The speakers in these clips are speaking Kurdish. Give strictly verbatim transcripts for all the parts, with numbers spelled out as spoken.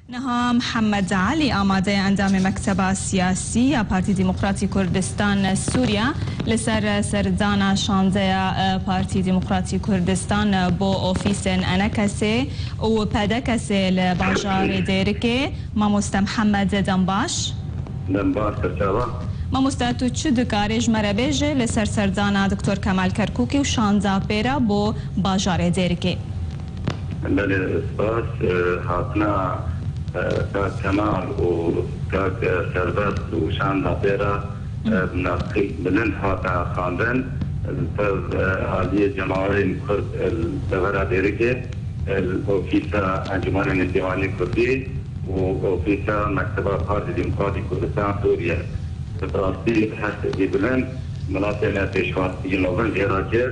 Niha Mihemed Elî Amade, endamê Mekteba Siyasî ya Partî Demokratî Kurdistan Sûriye, li ser serdana şandeya, e, Partî Demokratî Kurdistan, e, bo ofîsên ENKSê û PDKSê li bajarê Dêrikê. Mamoste Mihemed, dem baş. Dem baş, te çawa? Mamoste, tu çi dikarî ji me re bêje li ser serdana Doktor Kemal Kerkûkî û şanda pê re bo bajarê Dêrikê? Belê, spas. E, hatina, e, Kak Kemal û Kak, e, Serbest û şanda pê re, e, bi nasîk bilind hate xandin. Li ser, e, aliyê cemawerên Kurd, e, li devera Dêrikê, e, li ofîsa Encûmenê Nêzîwanî Kurdî û ofîsa Mekteba Partî Demokratî Kurdistan Sûriye. Bi rastî hestekî bilind miletê me pêşwazî mezin jê re kir.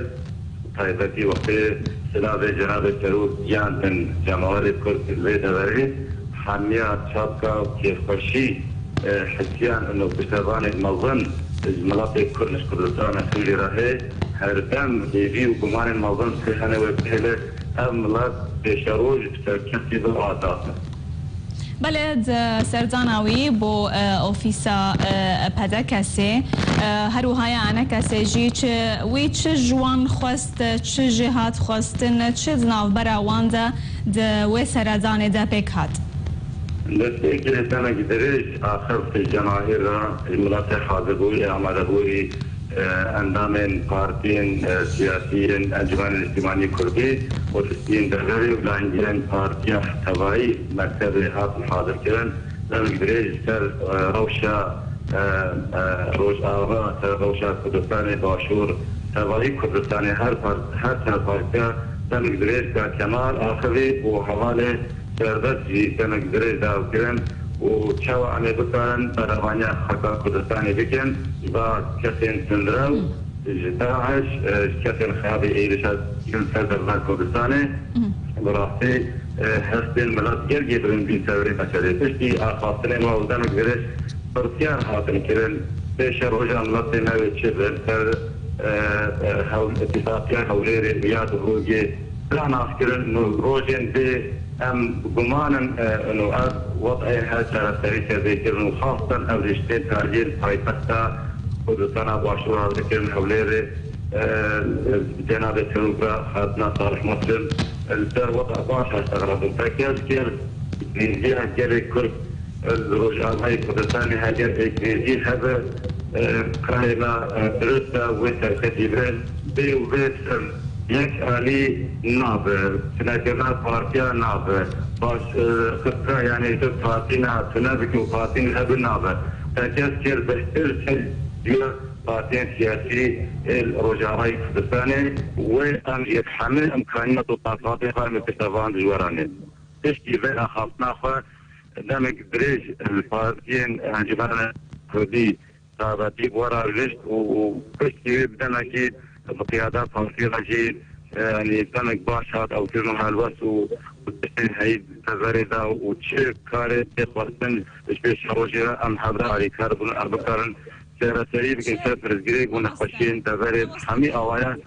Taybetî wextê silavê Cenabê Serok giyandin cemawerê Kurd li vê deverê, hemiya çapka û kêfxweşî, e, hisiyan û piştevanê mezin ji miletê Kurd, ji Kurdistana Sûrî re heye. Her dem hêvî û gumanên mezin hene wê bihêle ev milet pêşeroj bi serkeftin û azad be. Belê, di serdana wî bo, e, ofîsa, e, PDKSê, e, her wiha ya ENKSê jî çi, wî çi ji wan xwest, çi jê hat xwestin, çi di navbera wan de di wê seredanê de pêk hat? Destpêkê demek dirêj axiftin cemahîr re, miletê hazirbûyî, amadebûyî, e, endamên partiyên, e, siyasî yên Encûmenê Niştimanî Kurdî û destiyên deverê û layîngirên partiya tevayî mektebê hatin hazirkirin. Demek dirêj li ser, e, rewşa, e, e, Rojava, ser rewşa Kurdistanê Başûr, tevayî Kurdistanê her par-, her ser partiya demek dirêj Kak Kemal axivî û hevalê Serbest jî demek dirêj daw kirin û çawa em ê bikarin berevaniya xaka Kurdistanê bikin, ji ba kesên tundrew, ji DAIŞ, e, ji kesên xeyabê êrişa dikin ser derva Kurdistanê. Bi rastî, e, hestên milet gelkî bilind bîn ser vê meselê. Piştî axaftinê me û demek dirêj pirsiyar hatin kirin, pêşeroja miletê me wê çi be, ser, e, e, hewl-, îtîfaqiya Hewlêrê û ya Duhokê, Bila nas kirin, û rojên dê em guman in, e, û ev wed'ê her çareserî tê vê kirin û xastan ev riştên tariyên paytexta Kurdistana Başûr re dikirin Hewlêrê, e, e, cenabê Serok re hatina tarixnakirin, e, li ser wed'a baş hate xirabin. Tekez kir, hêviya gelê Kurd, e, li Rojavayê Kurdistanê heger êkrêzî hebe, e, karê me, e, dirust e, wê serketî be, bê û vê ser yek alî nabe, tunekirina partiya nabe, baş, e, xistra, yanî tu partî ne, tu nebike û partî hebe nabe. Tekez kir bihtir ser diya partiyên siyasî ê li Rojavayê Kurdistanê wê em yek hemî imkaniyat û tafatê xwe em ê piştevan ji we re nê. Piştî vê axaftina xwe demek dirêj li partiyên Encûmena Kurdî taybetî bi we re gişt û, û piştî wê bi demekî bi qiyada partiyê re jî, e, yanî demek baş hat ew kirin û helwest û, û tiştên heyî di deverê de û çi karê tê xwestin ji pêşerojê re em hev re alîkar bûn, em bikarin çareserî bikin ser pirsgirêk û nexweşiyên deverê bi hemî awayan.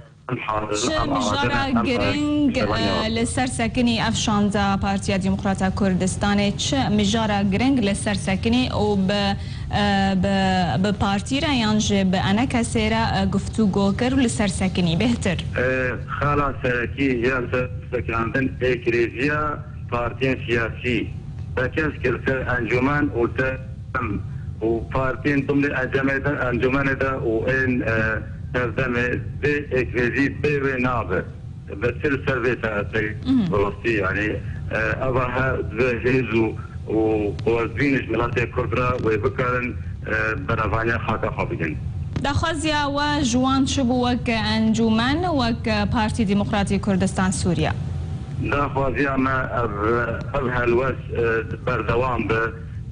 Çi mijara giring, e, li ser sekinî ev şanda Partiya Demokrata Kurdistanê, çi mijara giring li ser sekinî û bi, e, bi, bi partî re yan jî bi ENKSê re, e, guftûgo kir û li ser sekinî bêhtir? E, xala serekî ya ser sekandin êkrêziya partiyên siyasî, tekez kir ser encûmen û te em û partiyên dimlê encamê de, encûmenê de û ên, e, serdemê vê êkrêzî bê wê nabe. Bi tir ser vê te, te Mhm. bi rastî, yanî, e, eva he divê hêz û, û quwetbîn ji miletê Kurd re wê bikarin, e, berevaniya xaka xwe bikin. Daxwaziya we ji wan çi bû wek encûmen, wek Partî Demokratî Kurdistan Sûriye? Daxwaziya me ev, ev helwest, e, berdewam be,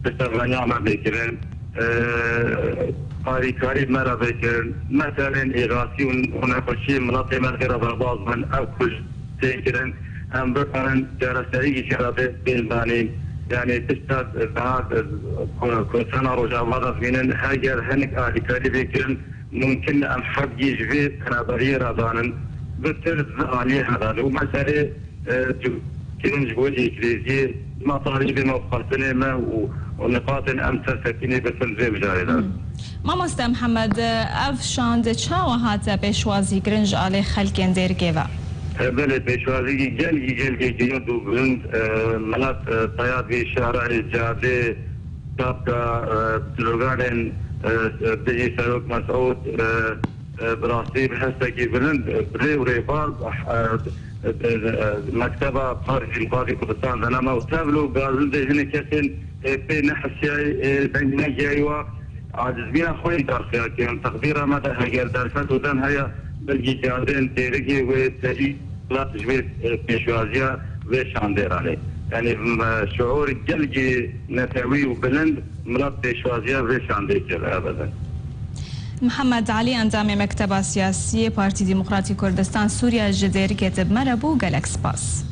piştevaniya me bê kirin, e, alîkarî me re bê kirin, meselên îxasî û, û nexweşiyên miletê me jê re derbas bin, ev ku tê kirin, em bikarin çareserî jê re bê, bên danîn. Yanî tişta daha, e, ku, ku sena Rojava de dibînin, heger hinek alîkarî bê kirin, mumkin em hevgî ji vê penaberiyê re danin, bi tir di aliyê hedan û meselê, e, kirin ji bo êkrêziyê Metalîbê me û xwestinê me û, û niqatên em ser sekînê bikin vê mijarê de. Mamoste Mihemed, ev şande çawa hate pêşwazîkirin ji alê xelkên Dêrikê ve? E, belê, pêşwazîkî gelkî, gelkî giran û bilind, e, milet, e, peya vî şarayê cadê, çapka, e, sloganên, e, e, bijî Serok Mesûd, e, e, bi rastî bi hestekî bilind, e, bi rê û rêbaz, e, e, e, mekteba Partî Demokratîk Kurdistan de nema û tevlo gazindê hinê kesên, e, pê nehesiyayî, e, deng negiyayî wa. Acizbîna xwe yî darxiya kirin. Teqdîra me de heger derfet û dem heye, belkî cadên Dêrikê wê serî milat ji vê, e, pêşwaziya vê şandê ranê. Yanî, m-, şuûr gelkî netewî û bilind milat pêşwaziya vê şandê kir, ebeden. Mihemed Elî, endamê Mekteba Siyasî yê Partî Demokratîk Kurdistan Sûriye ji Dêrikê, tu bi me re bû. Gelek spas.